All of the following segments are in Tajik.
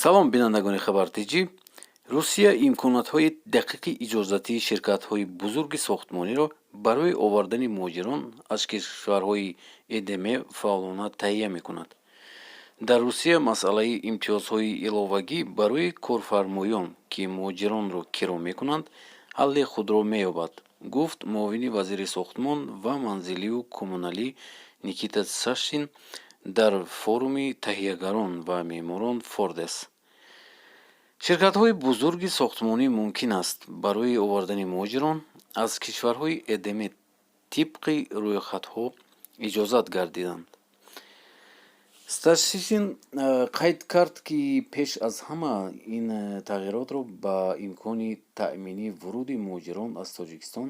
Салом, бинандагони Хабар Тҷ. Русия имкониятҳои дақиқи иҷозатии ширкатҳои бузурги сохтмониро барои овардани муҳоҷирон аз кишварҳои ЭДМ фаъолона таҳия мекунад. Дар Русия масъалаи имтиёзҳои иловагӣ барои корфармоён, ки муҳоҷиронро киро мекунанд, ҳалли худро меёбад, гуфт муовини вазири сохтмон ва манзилию коммуналӣ Никита Сташин дар форуми таҳиягарон ва меъморон Фордес. Ширкатҳои бузурги сохтмонӣ мумкин аст барои овардани муҳоҷирон аз кишварҳои ЭДМ тибқи рӯйхатҳо иҷозат гардиданд. Сташин қайд кард, ки пеш аз ҳама ин тағйиротро ба имкони таъмини вуруди муҳоҷирон аз Тоҷикистон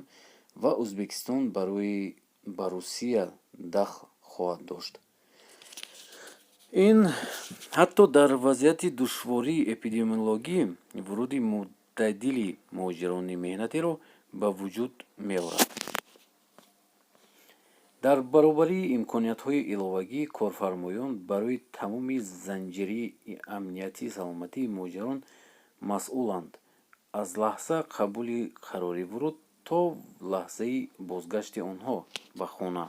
ва Ӯзбекистон барои ба Русия дахл хоҳад дошт. Ин ҳатто дар вазъияти душвории эпидемиологӣ вуруди мӯътадили муҳоҷирони меҳнатиро ба вуҷуд меорад. Дар баробари имкониятҳои иловагӣ, корфармоён барои тамоми занҷири амнияти саломатии муҳоҷирон масъуланд, аз лаҳза қабули қарори вуруд то лаҳзаи бозгашти онҳо ба хона.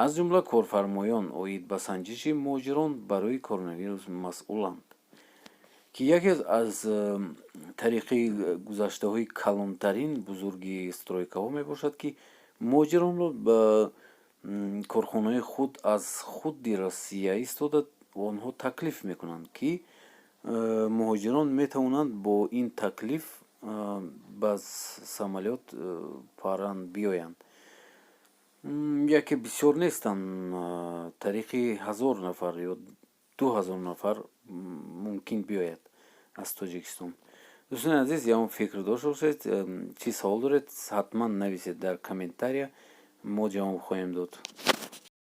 Аз ҷумла, корфармоён оид ба санҷиши муҳоҷирон барои коронавирус масъуланд, ки яке аз тариқи гузаштаҳои калонтарин бузурги стройкаҳо мебошад, ки муҳоҷиронро ба корхонаҳои худ аз худи Россия истода онҳо таклиф мекунанд, ки муҳоҷирон метавонанд бо ин таклиф ба самолёт паранд, биёянд. Яке бисёр нестанд, тариқи 1000 нафар ё 2000 нафар мумкин биёяд аз Тоҷикистон. Дӯстони азиз, ягон фикр дошта бошед, чӣ савол доред, ҳатман нависед дар комментария, мо ҷавоб хоҳем дод.